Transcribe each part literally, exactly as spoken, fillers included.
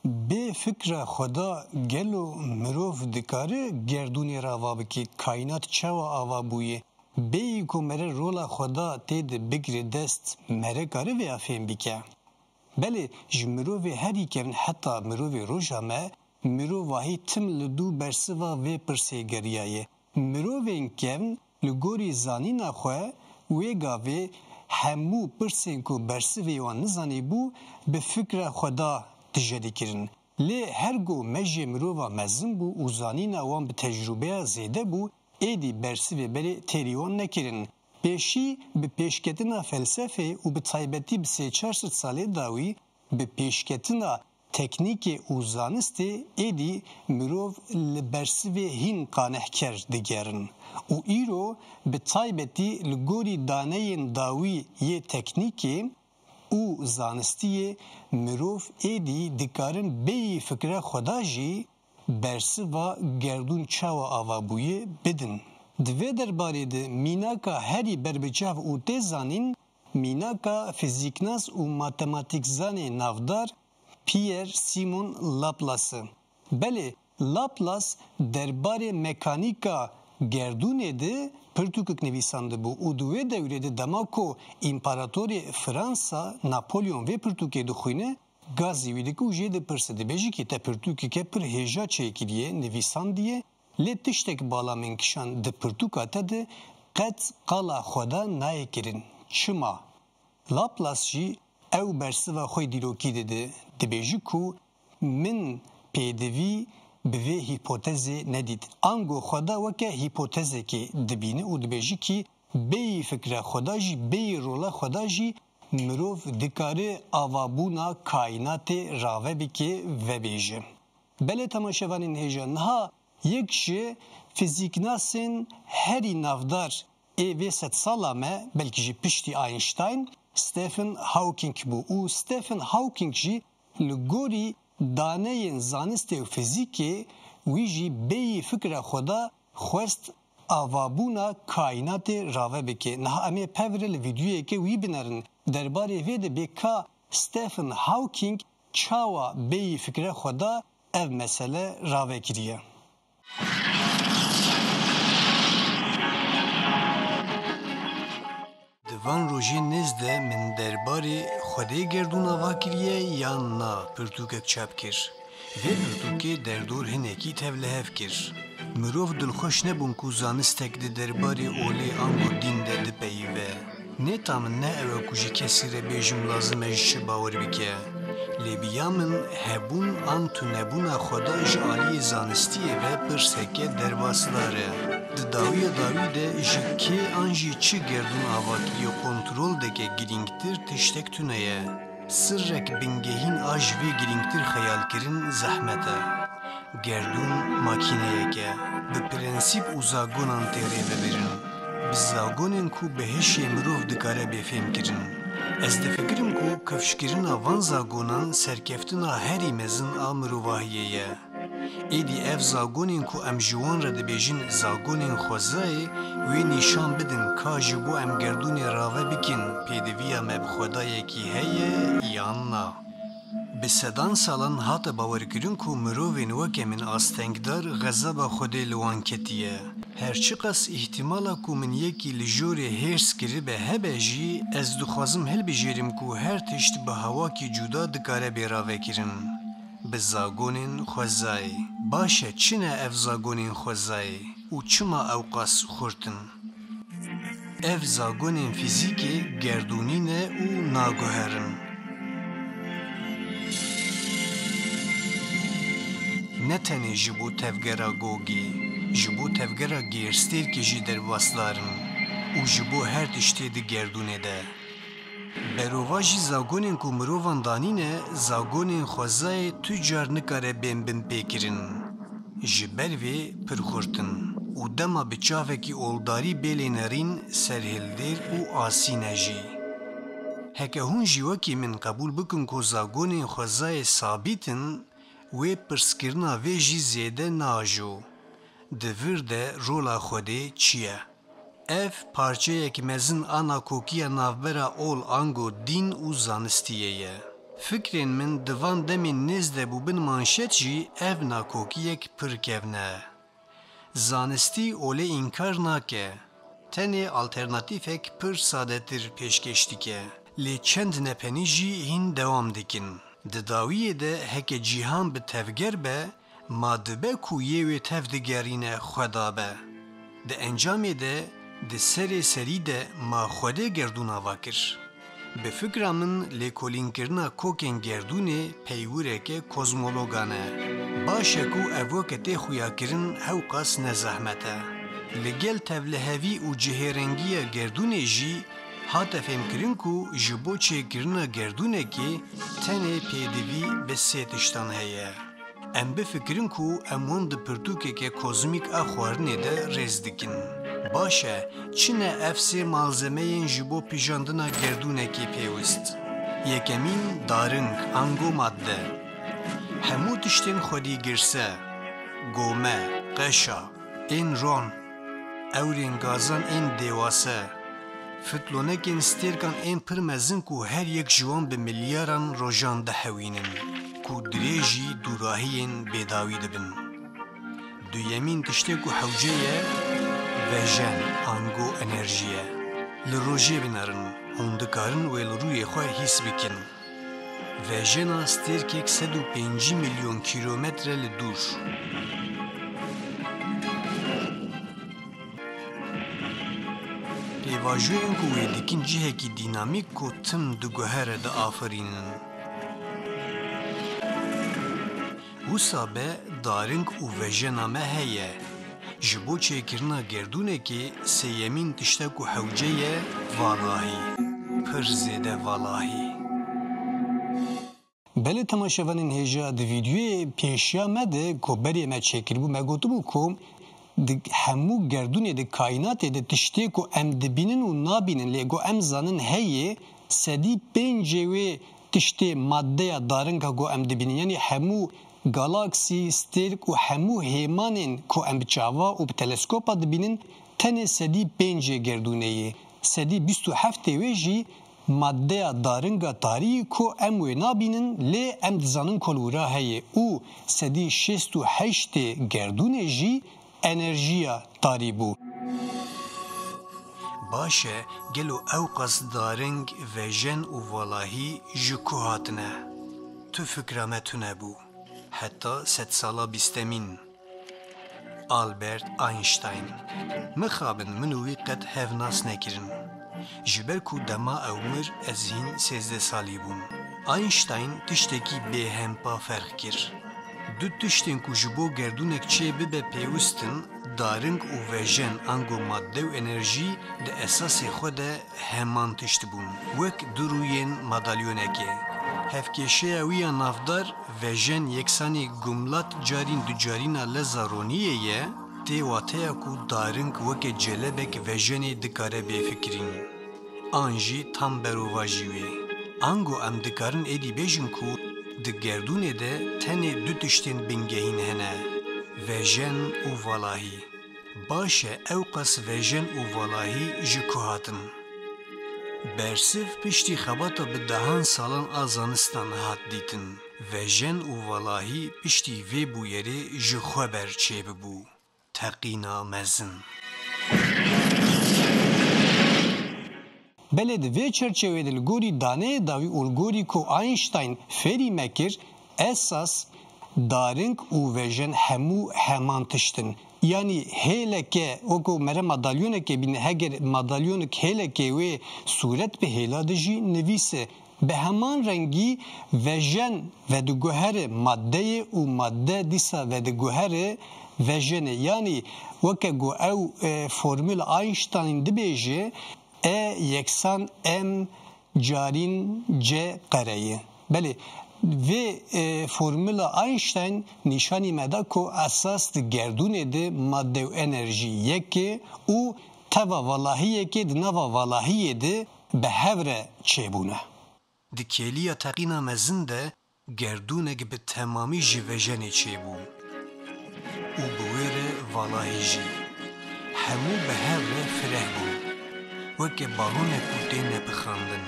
Bê fikra Xweda gelo mirov dikare gerdûnê rava bike, kaînat çawa ava bûye? Bêyî ku mere rola Xweda tê de bigire dest, mere kare vêya fêm bike? Belê, ji mirovê herî kevn heta mirovê roja me, mirovahî tim li dû bersiva vê pirsê geriyaye. Mirovên kevn li gorî zanîna xwe wê gavê hemû pirsên ku bersivê wan nizanîbû, bi fikra Xweda dijedikirin. Lê her ku mejê mirova mezin bû û zanîna wan bi tecrûbeya zêde bû, êdî bersivê berê têrî wan nekirin. Pêşî bi pêşketina felsefê û bi taybetî bi sê çar sed salê dawî bi pêşketina teknîkê û zanistê êdî mirov li bersivê hîn qanehker digerin û îro bi taybetî li gorî daneyên dawî yê teknîkê û zanistiyê mirov êdî dikarin bêyî fikra Xweda jî bersiva gerdûn çawa ava bûye bidin. Di vê derbarê de mînaka herî berbiçav û tê zanîn mînaka fizîknas û matematîkzanê navdar Pierre Simon Laplace e. Belê, Laplace derbarê mekanîka gerdûnê de pirtûkek nivîsandibû û di wê dewrê de dema ku împaratorê Fransa Napolyon vê pirtûkê dixwîne, gazî wî dike û jê dipirse, dibêje kî te pirtûkeke pir hêja çêkiriye, nivîsandiye, lê tiştek bala min kişand di pirtûka te de qet qala Xweda nayê kirin. Çima? Laplace jî ew bersiva xwe dîrokî dide, dibêje ku min pêdivî bi vê hîpotezê nedît. Ango Xweda weke hîpotezekê dibîne û dibêje kî bêyî fikra Xweda jî, bêyî rola Xweda jî mirov dikare avabûna kaînatê rave bike, vebêje. Belê temaşevanên hêja, niha yek ji fizîknasên herî navdar ê vê sedsala me, belkî jî piştî Einstein, Stephen Hawking bû û Stephen Hawking jî li gorî daneyên zanistê û fizîkê wî jî bêyî fikra Xweda xwest avabûna kaînatê rave bike. Niha em ê pevre li vîdyoyeke wî binerin. Derbarê vê de bê ka Stephen Hawking çawa bêyî fikra Xweda ev mesele rave kiriye. Di van rojên nêz de min derbarê Xwedê gerdûn ava kiriye yan na pirtûkek çap kir. Vê pirtûkê derdor hinekî tevlihev kir. Mirov dilxweş nebûn ku zanistek di derbarê olê ango dîn de dipeyive. Nêta min ne ew e ku ji kesî re bêjim lazim e ji çi bawer bike. Lê bi ya min hebûn an tunebûna Xweda ji aliyê zanistiyê ve pirseke derbasdar e. Di dawiya dawî de ji kê an jî çi gerdûn ava kiriye kontrol dike girîngtir tiştek tune ye. Sirrek bingehîn a ji vê girîngtir xeyalkirin zehmet e. Gerdûn makîneyek e. Bi prensîp û zagonan tê rêvebirin. Bi zagonên ku bi hişê mirov dikare bê fêmkirin. Ez difikirim ku kifşkirina van zagonan serkeftina herî mezin a mirovahiyê ye. Êdî ev zagonên ku em ji wan re dibêjin zagonên xwezayê, wê nîşan bidin ka ji bo em gerdûnê rave bikin, pêdiviya me bi Xwedayekî heye yan na. Bi sedan salan hate bawerkirin ku mirovên weke min astengdar xezaba Xwedê li wan ketiye. Her çiqas îhtimala ku min yekî li jorê hêrs kiribe hebe jî, ez dixwazim hilbijêrim ku her tişt bi hawakî cuda dikare bê ravekirin. Bi zagonên xwezayê. Baş e, çi ne ev zagonên xwezayê û çima ewqas xurt in? Ev zagonên fîzîkê gerdûnî ne û naguherin. Ne tenê ji bo tevgera Gogê, ji bo tevgera Gêrstêrkê jî derbasdar in û ji bo her tiştê di gerdûnê de. Berovajî zagonên ku mirovan danîne, zagonên xwezayê tu car nikare bên binpêkirin. Ji ber vê pir xurt in û dema bi çavekî oldarî bê lênerîn, serhildêr û asî ne jî. Heke hûn jî wekî min qebûl bikin ku zagonên xwezayê sabît in, wê pirskirina vê jî zêde naajo. Di vir de rola Xwedê çi ye? Ev parçeyek mezin a nakokiya navbera ol ango dîn û zanistiyê ye. Fikrên min di van demên nêz de bûbin manşet jî ev nakokiyek pir kevn e. Zanistî olê înkar nake. Tenê alternatîfek pir sadetir pêşkêş dike. Lê çend nepenî jî hîn dewam dikin. Di dawiyê de heke cîhan bi tevger be, ma dibe ku yê wê tev digerîne xwe dabe. Di encamê de, di serê serî de ma Xwedê gerdûn ava kir. Bi fikra min lêkolînkirina kokên gerdûnê peywireke kozmologan e. Baş e ku ev weke tê xuyakirin hewqas ne zehmet e. Li gel tevlihevî û cihêrengiya gerdûnê jî hate fêmkirin ku ji bo çêkirina gerdûnekê tenê pêdivî bi sê tiştan heye. Em bifikirin ku em wan di pirtûkeke kozmîk a xwarinê de rêz dikin. Baş e, çi ne ev sê malzemeyên ji bo pijandina gerdûnekê pêwist? Yekemîn, daring, ango madde. Hemû tiştên xwedî girse, gome, qeşa, ên ron, ewrên gazan ên dêwase, fitlonekên stêrkan ên pir mezin ku her yek ji wan bi milyaran rojan dihewînin, ku dirêjî dûrahiyên bêdawî dibin. Duyemîn tiştê ku hewce ye, vejen, ango enerjî ye. Li rojê binerin, hûn dikarin wê li rûyê xwe hîs bikin. Vejena stêrkek sed û pêncî milyon kîlometre li dûr. Pêvajoyên ku wê dikin cihekî dînamîk ku tim diguhere diafirînin. Wisa be daring û vejena me heye. Ji bo çêkirina gerdûnekê sêyemîn tişta ku hewce ye, valahî. Pir zêde valahî. Belê temaşevanên hêja, di vîdyoyê pêşiya me de ku berê me çêkiribû, me gotibû ku di hemû gerdûnê, di kaînatê de tiştê ku em dibînin û nabînin, lê ku em zanin heye, sedî pêncê wê tiştê maddeya daringa ku em dibînin, yanî hemû galaksî, stêrk û hemû hêmanên ku em bi çava û bi teleskopa dibînin, tenê sedî pêncê gerdûnê ye. Sedî bîst û heftê wê jî maddeya daringa tarî ku em wê nabînin, lê em dizanin ku li wira heye û sedî şêst û heştê gerdûnê jî enerjiya tarî bû. Baş e, gelo ewqas daring, vejen û valahî ji ku hatine? Tu fikra me tune bû. Heta sedsala bîstemîn. Albert Einstein. Mixabin min û wî qet hev nas nekirin. Ji ber ku dema ew mir ez hîn sêzdeh salî bûm. Einstein tiştekî bêhempa ferq kir. Du tiştên ku ji bo gerdûnek çê bibe pêwist in, daring û vejen ango madde û enerjî di esasê xwe de heman tişt bûn, wek du rûyên madalyonekê. Hevkêşeya wî ya navdar, vejen yeksanî gumlat carîn ducarîna leza roniyê ye, tê wateya ku daring weke celebek vejenê dikare bê fikirîn. An jî tam berovajî wê. Ango em dikarin êdî bêjin ku di gerdûnê de tenê du tiştên bingehîn hene, vejen û valahî. Baş e, ewqas vejen û valahî ji ku hatin? Bersiv piştî xebata bi dehan salan a zanistan hat dîtin. Vejen û valahî piştî vê bûyerê ji xwe ber çêbibû. Teqîna mezin. Belê di vê çerçeveyê de li gorî daneyê dawî û li gorî ku Einstein fêrî me kir, esas daring û vejen hemû heman tişt in. Yanî hêleke, wekû mere madalyonekê bîne, heger madalyonek hêlekê wê sûret bi hêla de jî nivîse. Bi heman rengî vejen vediguhere maddeyê û madde dîsa vediguhere vejenê. Yanî weke ku ew, e, formula Einstein dibêje, E yeksan M carîn C kare ye. Belê, vê, e, formula Einstein nîşanî me da ku esas di gerdûnê de madde û enerjî yek e û teva valahiyekê di nava valahiyê de bi hev re çêbûne. Di kêliya teqîna mezin de gerdûnek bi temamî ji vejenê çêbû û bi wê re valahî jî. Hemû bi hev re fireh bûn, weke balonek ku tê nepixandin.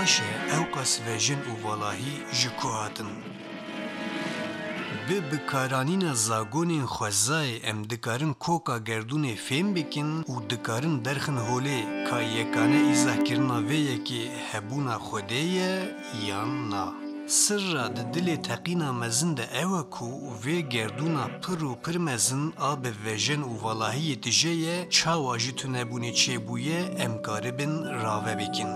Baş e, ewqas vejin û valahî ji ku hatin? Bi bikaranîna zagonên xwezayê em dikarin koka gerdûnê fêm bikin û dikarin derxin holê ka yekane îzahkirina vê yekê hebûna Xwedê ye yan na. Sirra di dilê teqîna mezin de ew e ku vê gerdûna pir û pir mezin a bi vejen û valahiyê tije ye, çawa ji tunebûnê çêbûye, em karibin rave bikin.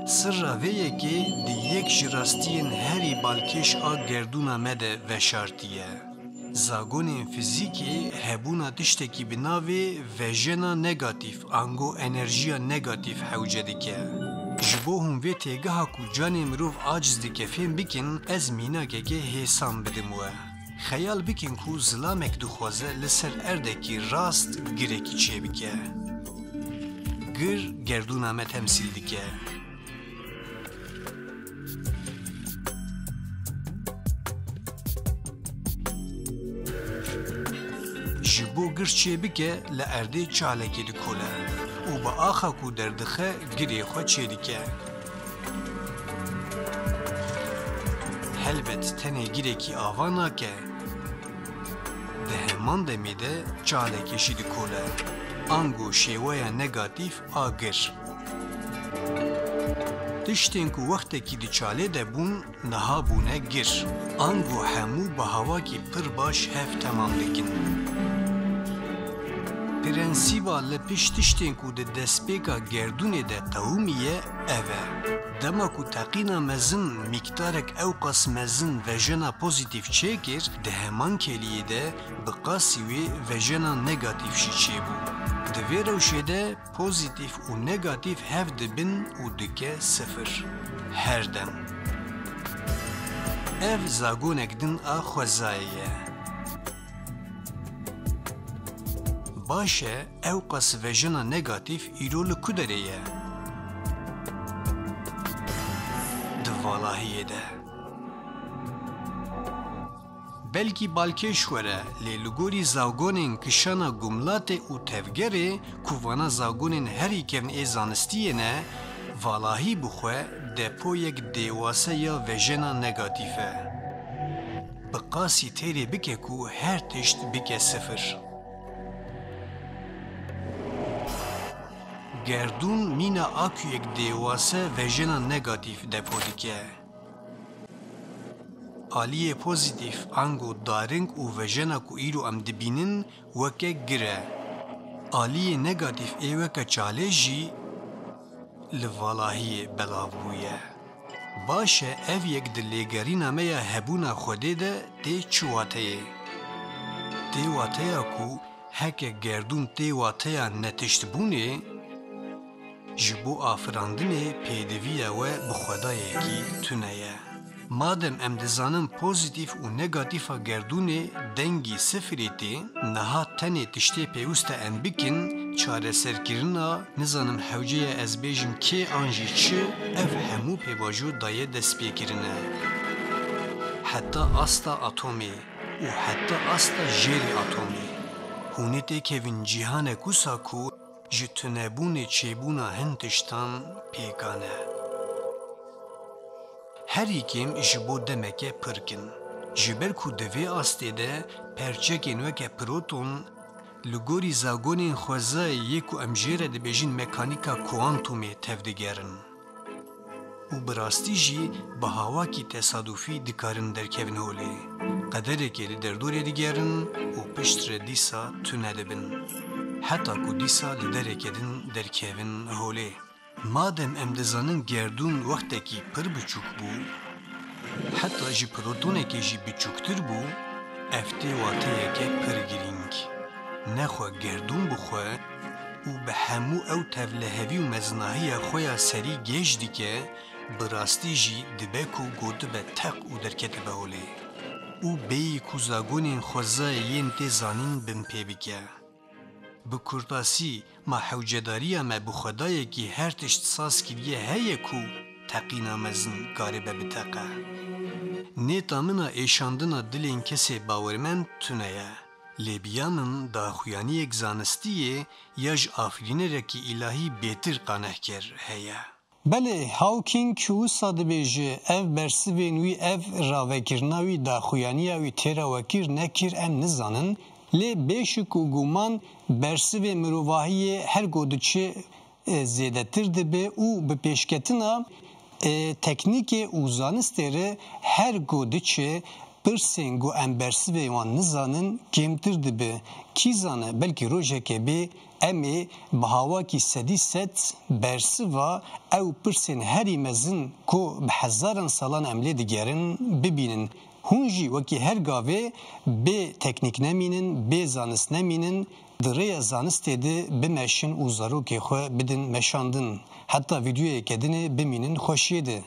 Sirra vê yekê di yek ji rastiyên herî balkêş a gerdûna me de veşartiye. Zagonên fizîkê hebûna tiştekî bi navê vejena negatîf, ango enerjiya negatîf hewce dike. Ji bo hûn vê têgeha ku canê mirov aciz dike fêm bikin, ez mînakeke hêsan bidim we. Xeyal bikin ku zilamek dixwaze li ser erdekî rast girekî çêbike. Gir gerdûna me temsîl dike. Ji bo gir çêbike, li erdê çalekê dikole û bi axa ku derdixe girê xwe çêdike. Helbet tenê girekî ava nake. Di heman demê de çalekê jî dikole. Ango şêweya negatîf a gir. Tiştên ku wextekî di çalê de bûn, niha bûne gir. Ango hemû bi hawakî pir baş hev temam dikin. Prensîba li pişt tiştên ku di destpêka gerdûnê de qewimiye ev e. Dema ku teqîna mezin mîkdarek ewqas mezin vejena pozîtîf çêkir, di heman keliyê de bi qasî wê vejena negatîf jî çêbû. Di vê rewşê de pozîtîf û negatîf hev dibin û dike sifir. Her dem. Ev zagonek din a xwezayê ye. Baş e, ewqas vejena negatîf îro li ku derê ye? Di valahiyê de. Belkî balkêş were, lê li gorî zagonên kişana gumlatê û tevgerê, ku vana zagonên herî kevn ê zanistiyê ne, valahî bi xwe depoyek dêwase ya vejena negatîf e. Bi qasî têrê bike ku her tişt bike sifir. Gerdûn mîna akuyek dêwase vejena negatîf depo dike. Aliyê pozîtîf, ango daring û vejena ku îro em dibînin, weke gir e. Aliyê negatîf ê weke çalê jî li valahiyê belav bûye. Baş e, ev yek di lêgerîna me ya hebûna Xwedê de tê çi wateyê? Tê wateya ku heke gerdûn tê wateya netiştbûnê, ji bo afirandinê pêdiviya we bi xwedayekî tune ye. Madem em dizanin pozîtîf û negatîfa gerdûnê dengî sifirê tê, niha tenê tiştê pêwist e em bikin, çareserkirina, nizanim hewce ye ez bêjim kê an jî çi, ev hemû pêvajo daye destpêkirine. Heta asta atomê û heta asta jêrê atomê. Hûn ê têkevin cîhanek wisa ku ji tunebûnê çêbûna hin tiştan pêkan e. Herî kêm ji bo demeke pirk in. Ji ber ku di vê astê de perçekên weke proton, li gorî zagonên xwezayê yê ku em jê re dibêjin mekanîka kuantumê tevdigerin. Û bi rastî jî bi hawakî tesadufî dikarin derkevin holê. Qederekê li derdorê digerin û piştre dîsa tune dibin. Heta ku dîsa li dereke din derkevin holê. Madem em dizanin gerdûn wextekî pir biçûk bû, heta ji protonekê jî biçûktir bû, ev tê wateyeke pir girîng. Nexwe gerdûn bi xwe û bi hemû ew tevlihevî û mezinahiya xwe ya serî gêj dike, bi rastî jî dibe ku gotibe teq û derketibe holê. Û bêyî ku zagonên xwezayê yên tê zanîn binpê bike. Bi kurtasî, ma hewcedariya me bi xwedayekî her tişt saz kiriye heye ku teqîna mezin karibe biteqe? Nêta min a êşandina dilên kesê bawermend tune ye. Lê bi ya min daxuyaniyek zanistî yê ya ji afirînerekî îlahî bêtir qanehker heye. Belê, Hawking wisa dibêje, ev bersivên wî, ev ravekirina wî, daxuyaniya wî têra wekir nekir, em nizanin. Lê bêşik û guman bersivê mirovahiyê her ku diçe, e, zêdetir dibe û bi pêşketina, e, teknîkê û zanistê re her ku diçe, pirsên ku em bersivê wan nizanin kêmtir dibe. Kî zane, belkî rojeke bê em ê bi hawakî sedî sed bersiva ew pirsên herî mezin ku bi hezaran salan em lê digerin bibînin. Hûn jî wekî her gavê bê teknîk nemînin, bê zanist nemînin, di rêya zanistê de bimeşin û zarokê xwe bidin meşandin. Heta vîdeoyeke dinê bimînin xweşiyê de.